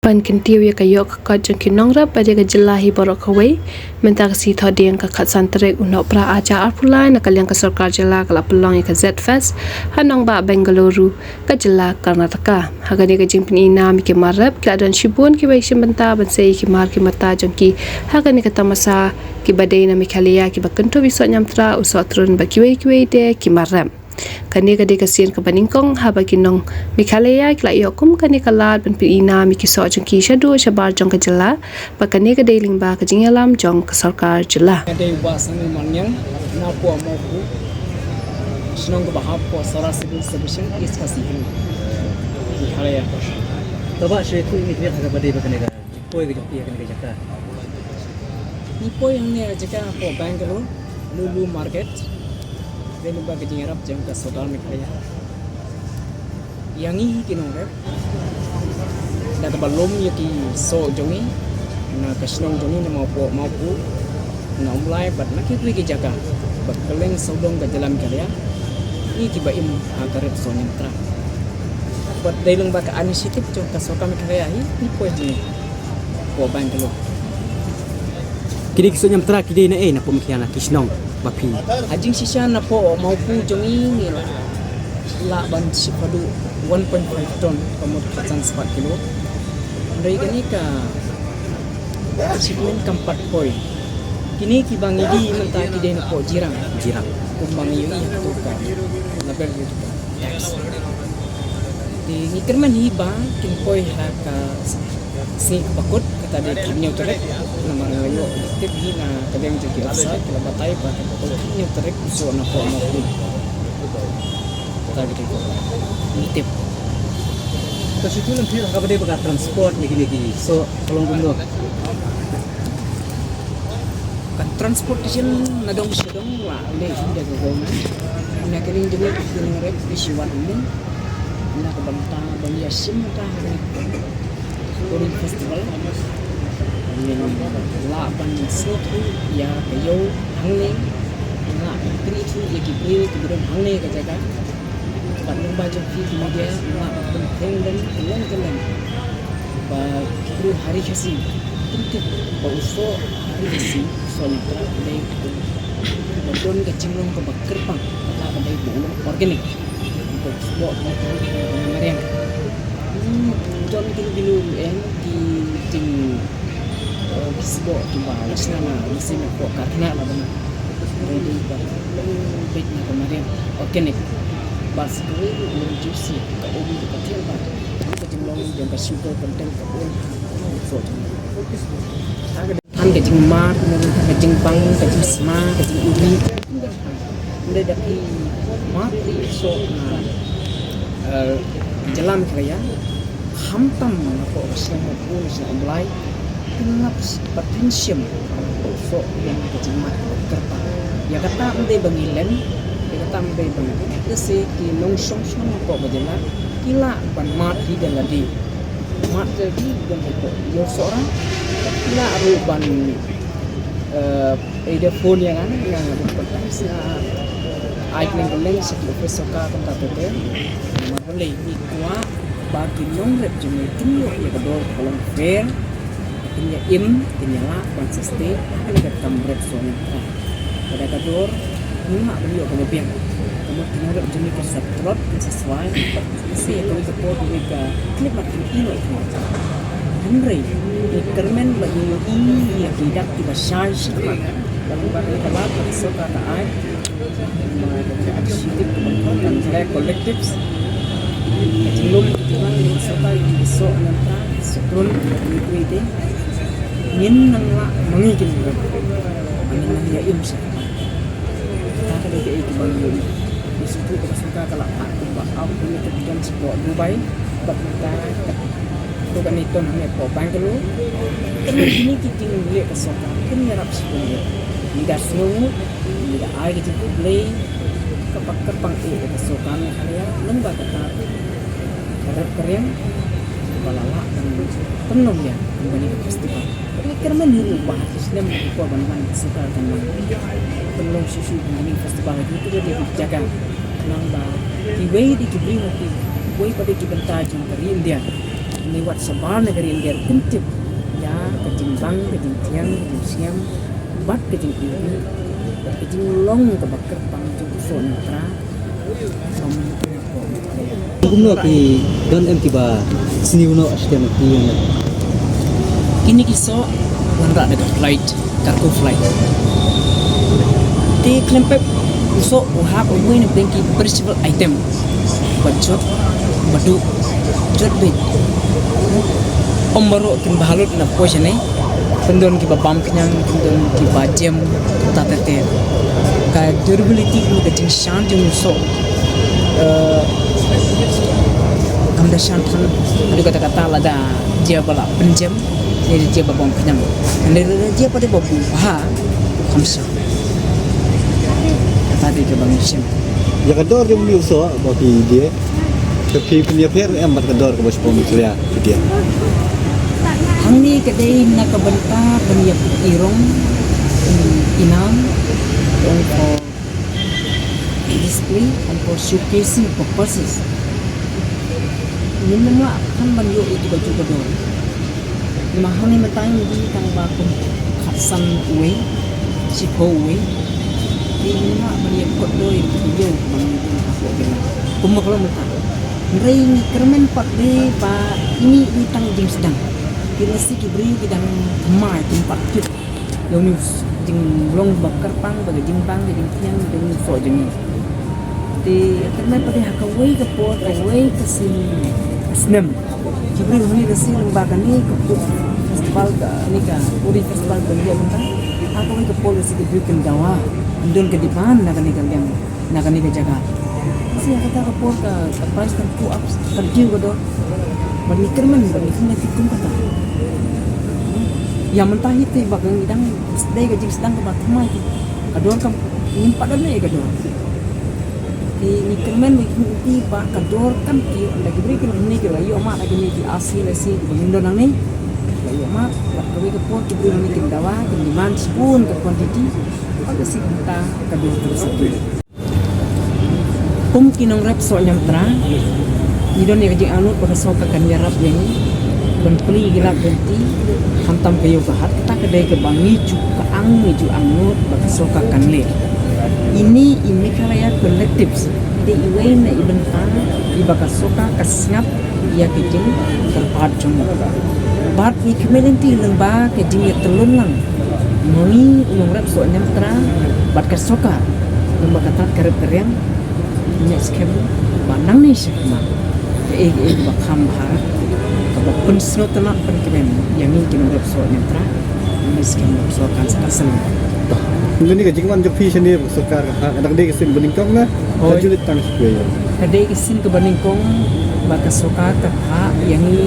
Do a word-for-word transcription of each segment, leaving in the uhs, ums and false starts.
Ban kyntiew ïa ka ïoh ka kot jong ki nongrep bad ïa ka jylla hi baroh kawei, mynta ka sngi Thohdieng ka khatsan tarik u Nohprah arhajar arphew lai, na ka liang ka sorkar jylla ka la pynlong ïa ka Z-Fest ha nongbah Bengaluru ka jylla Karnataka. Ha kane ka jingpyni nam ïa ki mar rep, ki la don shibun kiba ïashim bynta ban sei ïa ki mar ki mata jong ki ha kane ka tamasa, kiba dei na Meghalaya, kiba kynthup ïa u soh ñiamtra, u soh trun bad kiwei kiwei de ki mar rep. Kane ka dei ka sien kaba nyngkong haba ki nong Meghalaya ki la ïoh kum kane ka lad ban pyni nam ïa ki soh jong ki shaduh shabar jong ka jylla, bad kane ka dei lyngba ka jingïalam jong ka sorkar jylla. Nga dei u Bah Sangni Malngiang, na Poh Mawphu, shnong kaba hap Poh Sohra Civil Sub-Division, East Khasi Hills, Meghalaya. To Bah, shu ïathuh ïa ngi ha kaba dei ba kane ka poi ka jong phi ha kane ka jaka. Ngi poi hangne ha jaka hapoh Bangalore, Lulu Market. Dei lyngba ka jingïarap jong ka sorkar Meghalaya ïa ngi hi ki nongrep, da kaba lum ïa ki soh jong ngi na ka shnong jong ngi, na Mawphu, Mawphu, na Umlai bad na kiwei ki jaka ba kylleng sawdong ka jylla Meghalaya, ngi kiba im ha ka rep soh ñiamtra. Bad dei lyngba ka initiative jong ka sorkar Meghalaya hi ngi poi hangne hapoh Bangalore. Kine ki soh ñiamtra ki dei na ei, na Poh Mawphu, na ki shnong ba phi? Ha jingshisha na Poh Mawphu jong ngi ngi la lah ban shim haduh one point five ton, ka mut khatsan spah kilo. Hynrei kane ka shipment kam pat poi. Kine kiba ngi die mynta ki dei na Poh Jirang. Jirang. Kumba ngi ïohi ha kato ka label hi. Te ngi kyrmen hi ba kin poi ha ka sngi kaba kut, kata dei khathynñiew tarik. Namar nga ïoh tip hi na ka liang jong ki officer, ki la batai ba kin poi khathynñiew tarik, soh na Poh Mawphu. Kata ka dei ko ngi tip. To shu ïathuh lem phi ha kaba dei ba ka transport ïa kine ki soh, ka long kumno? Ka transportation na dong sha dong la leh hi da ka government. Na ka liang jong ngi ki nongrep ki shu wan hangne na ka bynta ban ïashim bynta ha kane ka Tourism Festival. Ngin lah ban sngewthuh ïa ka ïew hangne, ngin lah ban pyni ïa ki briew kiba don hangne ka jaka. Bad lyngba jong phi ki media, ngin lah ban pynbteng lem kylleng kylleng ba ki briew ha Ri Khasi kin tip ba u soh ha Ri Khasi, u soh ñiamtra, u dei ba don ka jinglong kaba kyrpang, kata ka dei ba u long organic. Ba u sboh ki mariang. Hmm, don ki, ki, ki, ki jing, eh, ki sboh kiba la shna na machine hapoh karkhana la bana. Ready ba bit na ka mariang organic. Bad sa kawei ruh long juicy, ka um ka thil ba ka jinglong jong ka sugar content ka um. So, tang ka jingmad, ka jingbang, ka jingsma, ka jinguri. Ym dei da phi mad ïa u soh na, eh, jylla Meghalaya, khamtam na ka shnong Mawphu, na shnong Umlai, phin ngap pat phin shim u soh ïa ka jingmad kaba kyrpang. Ïa kata ym dei ba ngi len, ïa kata ym dei ba ngi len, te se ki nongshong shnong hapoh ka jylla ki lah ban mad hi da lade. Mad da lade ban hapoh ïew Sohra, ki lah ruh ban, eh, Ei da phone ïa nga, nga nga bun contact, nga ai kylleng kylleng sha ki office sorkar kumta te te. Namar balei? Ngi kwah ba ki nongrep jong ngi kin ïoh ïa ka dor kaba long fair, kin ïa im, kin ïa lah ban sustain ha kane ka kam rep soh ñiamtra. Lada ka dor ngim lah ban ïoh kaba biang, ka mut ki nongrep jong ngi kin sa tlot, kin sa swai. Lehse ïa kawei ka por kawei ka clip ma kin ïoh ïa ka. Hynrei ngi kyrmen ba ngi ïohi ïa ki dak kiba shai shikhmat. Bad kumba ka lad ka sorkar ka ai, ma ka initiative kaba khot kan Clear Collectives. Ka jinglum ka jingbang jong ka sorkar ïa ki soh ñiamtra, soh trun, kiwei kiwei te. Ngin nang lah ma ngi ki nongrep, ngin nang ïa im shikhmat. Kata ka dei kaei kaba ngi ïohi. Ngi sngewthuh ba ka sorkar ka la phah kumba arphew million shapoh Dubai bad mynta kato kane ton hangne hapoh Bangalore. Kane kine ki jingleh ka sorkar kin ïarap shibun ïa ngi. Ngi da sngewnguh, ngi da ai ka jingkhublei kaba kyrpang eh ïa ka sorkar Meghalaya lyngba kata ka rep ka riang kaba la lah ban pynlong ïa kane ka festival. Ngi kyrmen hi ruh ba ha ki snem ki por ban wan ka sorkar kan wan pynlong shuh shuh kine ki festival ha kiwei kiwei de ki jaka. Khnang ba kiwei de ki briew ha kiwei pat de ki bynta jong ka ri India kin Ngi wat shabar na ka ri India ruh kin tip ïa ka jingbang, ka jingthiang, ka jingsngem bad ka jingïohi, ka jinglong kaba kyrpang jong u soh Niamtra. Kumno ki don em kiba sniew noh sha ki ïa kine ki soh? Wanrah da ka flight, cargo flight. Te khlem pep u soh u hap uwei na pdeng ki perishable item. Ba jot, ba duh, jot beit. Ym baroh kin bha lut na poi shane. Kin don kiba bam khñiang, kin don kiba jem, ta ta te. Ka durability, ka jingshan jong u soh, eh, kam da shan than. Haduh katta katta lada jia ba la pynjem, ne jia ba bam khñiang. Ne lada jia pat ba bha, kam shan. Kata dei kaba ngi shem. Ïa ka dor jong une u soh ba phi die, ka phi pynïapher em bad ka dor kaba shu pom ïa phi die? Hangne ka dei na ka bynta ban ïa pynrong, mm, inam, ong for display and for showcasing purposes. Ngim lah kan ban ïoh ïa ka dor. Namar hangne mynta ngi dei tang ba kum khatsan uwei, shiphew uwei. Te ngim lah ban ïa kot dor ïa ka dor ba ngi dei ha pdeng. Kum ma ka long mynta. Hynrei ngi kyrmen pat de ba ine i tang jingsdang. Ki lehse ki briew ki dang thymmai, kim pat kit ïa une u jinglong ba kyrpang, ba ka jingbang, ka jingthiang jong une u soh jong ngi. Te kyrmen pat de ha kawei ka por, kawei ka sien, ka snem, ki briew hangne lehse lyngba kane ka food festival, kane ka foodie festival ba ngi ïa mynta, ha kawei ka por lehse ki briew kin dawa, ym don ka demand na kane ka liang, na kane ka jaka. Lehse ha kata ka por ka, ka price kan go up, kan kiew ka dor. Bad ngi kyrmen, bad ngi kyrmen kum kata. Ïa mynta hi te ba ka ngi dang dei ka jingsdang kaba thymmai te ka dor kam, ngim pat don ïa ka dor. Te ngi kyrmen ba ngi kyrmen te ba ka dor kan kiew, ynda ki briew ki la, hangne ki la ïoh mad ha kine ki R C lehse kiba ngin don hangne. Ki la ïoh mad, bad kawei ka por ki briew hangne kin dawa, kin demand shibun ka quantity. Bad lehse kumta ka dor kan sa kiew. Kum ki nongrep soh Niamtra, ngi don ïa ka jingangnud ba ka sorkar kan ïarap ïa ngi ban plie ïa ki lad rynti, khamtam ka ïew ka hat, kata ka dei kaba ngi ju ka ang, ngi ju angnud ba ka sorkar kan leh. Ine i Meghalaya Collectives i dei iwei na i bynta iba ka sorkar ka sngap ïa ki jingkyrpad jong ngi. Bad ngi kmen lynti lyngba ka jingïatyllun lang ma ngi u nongrep soh Niamtra bad ka sorkar, lyngba kata ka rep ka riang, ngi skhem ba nangne sha khmat kaei kaei ba kham bha, kaba pynsngewtynnat pynkmen ïa ngi ki nongrep soh Niamtra. Ngi skhem ba ka sorkar kan sa sngap. Kane ka jingwan jong phi shane ba ka sorkar ka, ka dang dei ka sien banyngkong ne ka ju leit tang sha kiwei? Ka dei ka sien kaba nyngkong ba ka sorkar ka phah ïa ngi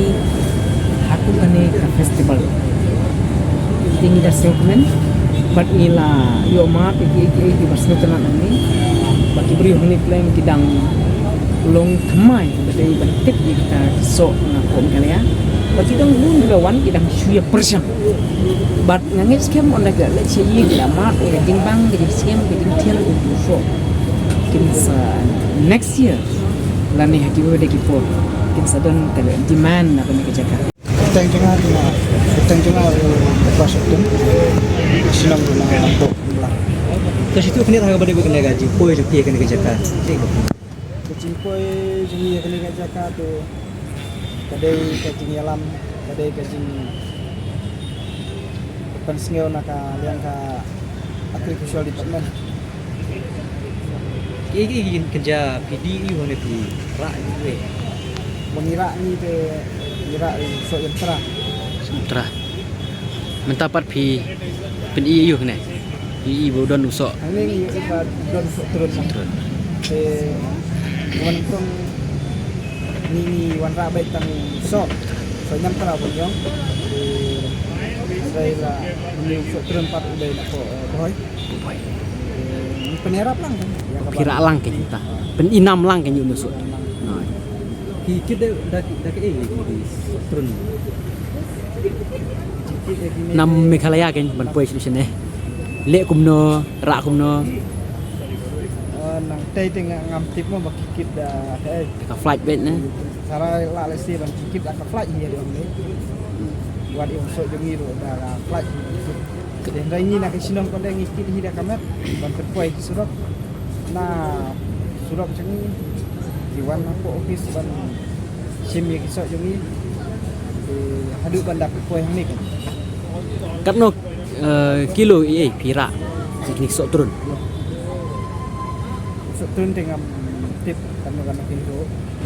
ha kum kane ka festival. Te ngi da sngewkmen bad ngi la ïoh map ïa kiei kiei kiba sngewtynnat hangne. Ba ki briew hangne pleng ki dang long thymmai ba dei ban tip ïa kita ki soh na ka Meghalaya. Ba ki dang bun ki la wan, ki dang shu ïa pyrshang. Bad nga ngeit skhem ynda ki la leit sha ïing ki la map ïa ka jingbang, ka jingsngem, ka jingthiang, ka jingsoh, kin sa next year lane ha kiwei de ki por kin sa don ka demand na kane ka jaka. Kyrteng jong nga, kyrteng jong nga u Bah Sohtun. Shnong jong nga Dohkmla. Te shi tu kane ha kaba dei kane ka jingpoi jong phi kane ka jaka. Ka jingpoi jong ngi ïa kane ka jaka to ka dei ka jingïalam, ka dei ka jingpynsngew na ka liang ka Agricultural Department. Ki, ki, ki, kynja phi die ïa u ne phi rah ïa u? Ba ngi rah ngi te ngi rah ïa u soh Niamtra. Soh Niamtra. Mynta pat phi pyni ïa u ne? Phi i ba u don u soh. Hangne ngi i ba don soh trun. Soh trun. Te wan tong ngi, ngi wanrah beit tang soh, soh Niamtra ba ngi ong. Te hynrei la ngi soh trun pat u dei na ko, eh, Bhoi. Bhoi. Te ngi pynïarap lang kan. Ïa ka phi rah lang kan ta. Pynïnam lang kan ïa u soh. Ki kit da, da, da kaei ki soh trun? Nam Meghalaya kan ban poi solution ne. Leh kumno, rah kumno? Eh, nang Te te nga ngam tip mo ba ki kit da, eh, ka flight bet ne. Sara la le si ban ki kit da ka flight hi ïa dong ne. Wat ïa u soh jong ngi ruh da ka flight hi. Te hynrei ngi na ka shnong ko de ngi kit hi da ka met ban pynpoi ki surok. Na surok jong ngi ki wan hapoh office ban shim ïa ki soh jong ngi. Te haduh ban da pynpoi hangne kan. Katno, eh, kilo i ei phi rah ki soh trun? Soh trun te ngam tip katno katno kilo.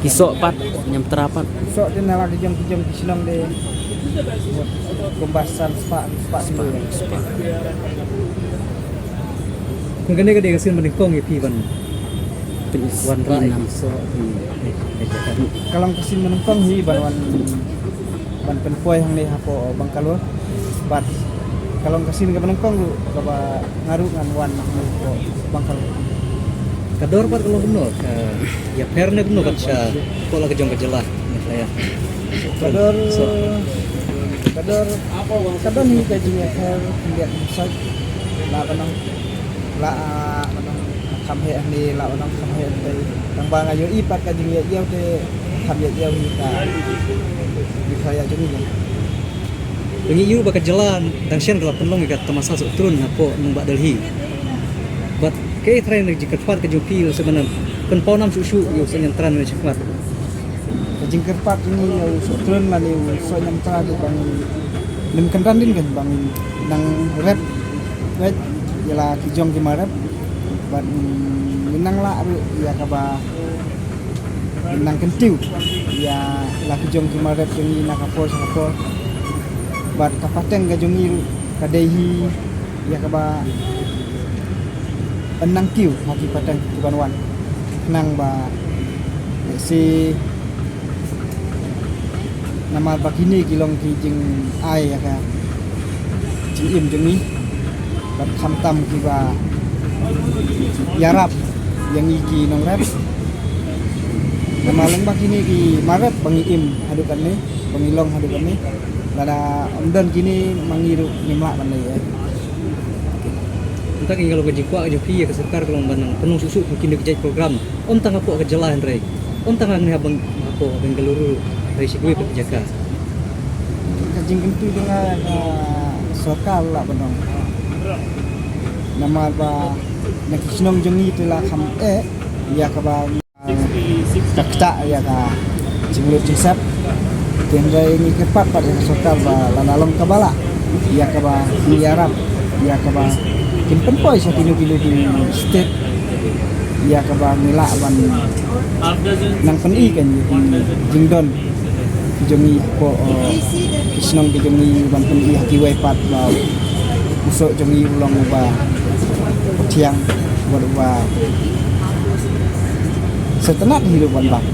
Ki soh pat, Niamtra pat. Soh te na la ki jong ki jong ki shnong de kumba san spah, spah kilo. Kum kane ka dei ka sien ba nyngkong ïa phi ban wan rah ïa ki soh. Ka long ka sien ba nyngkong hi ban wan ban pynpoi hangne hapoh Bangalore. Bad ka long ka sien kaba nyngkong ruh kaba nga ruh ngan wan hangne hapoh Bangalore. Ka dor bad ka long kumno, ka ïapher ne kumno bad sha hapoh la ka jong ka jylla Meghalaya? Ka dor, ka dor, ka don hi ka jingïapher khyndiat khynsoit. La ka nong, la ka nong kham heh hangne, la ka nong kham heh hangne. Tang ba nga ïohi pat ka jingïaid ïew te kham ïaid ïew hi ka Meghalaya jong ngi. Ngi ïohi ba ka jylla dang shen ka la pynlong ïa ka tamasa soh trun hapoh nongbah Delhi. Bad kaei trai na jingkyrpad ka jong phi se ban pynpaw nam shuh shuh ïa u soh Niamtra ne shakhmat? Ka jingkyrpad jong ngi ïa u soh trun lane u soh Niamtra te ba ngim kynran dien kan ba ngin nang rep weit ïa la ki jong ki marep. Bad ngin nang lah ruh ïa kaba nang kyntiew ïa la ki jong ki marep jong ngi na ka por sha ka por. Bad ka pateng ka jong ngi ruh ka dei hi ïa kaba nang kiew ha ki pateng ki ban wan. Khnang ba si namar ba kine ki long ki jingai ïa ka jingim jong ngi. Bad khamtam kiba ïarap ïa ngi ki nongrep. Namar leng ba kine ki marep ba ngi im haduh katne, ba ngi long haduh katne. Lada ym don kine ma ngi ruh ngim lah ban leh. Mynta ka long ka jingkwah jong phi ïa ka sorkar ka long ban nang pynlong shuh shuh kum kine ki jait program. Ym tang hapoh ka jylla hynrei ym tang hangne ha Bang-, hapoh Bengaluru hynrei shi kiwei pat ki jaka. Ka jingkyntu jong nga ïa ka sorkar lah ban ong. Namar ba na ki shnong jong ngi te la kham eh ïa kaba ka ktah ïa ka jinglut jingsep. Te hynrei ngi kyrpad pat ïa ka sorkar ba lada long kaba lah ïa kaba ngi ïarap ïa kaba kin pynpoi sha kino kino ki state ïa kaba ngi lah ban nang pyni ka jingdon ki jong ngi hapoh, eh, ki shnong ki jong ngi ban pyni ha kiwei pat ba u soh jong ngi u long uba thiang bad uba sngewtynnat hi ruh ban bam.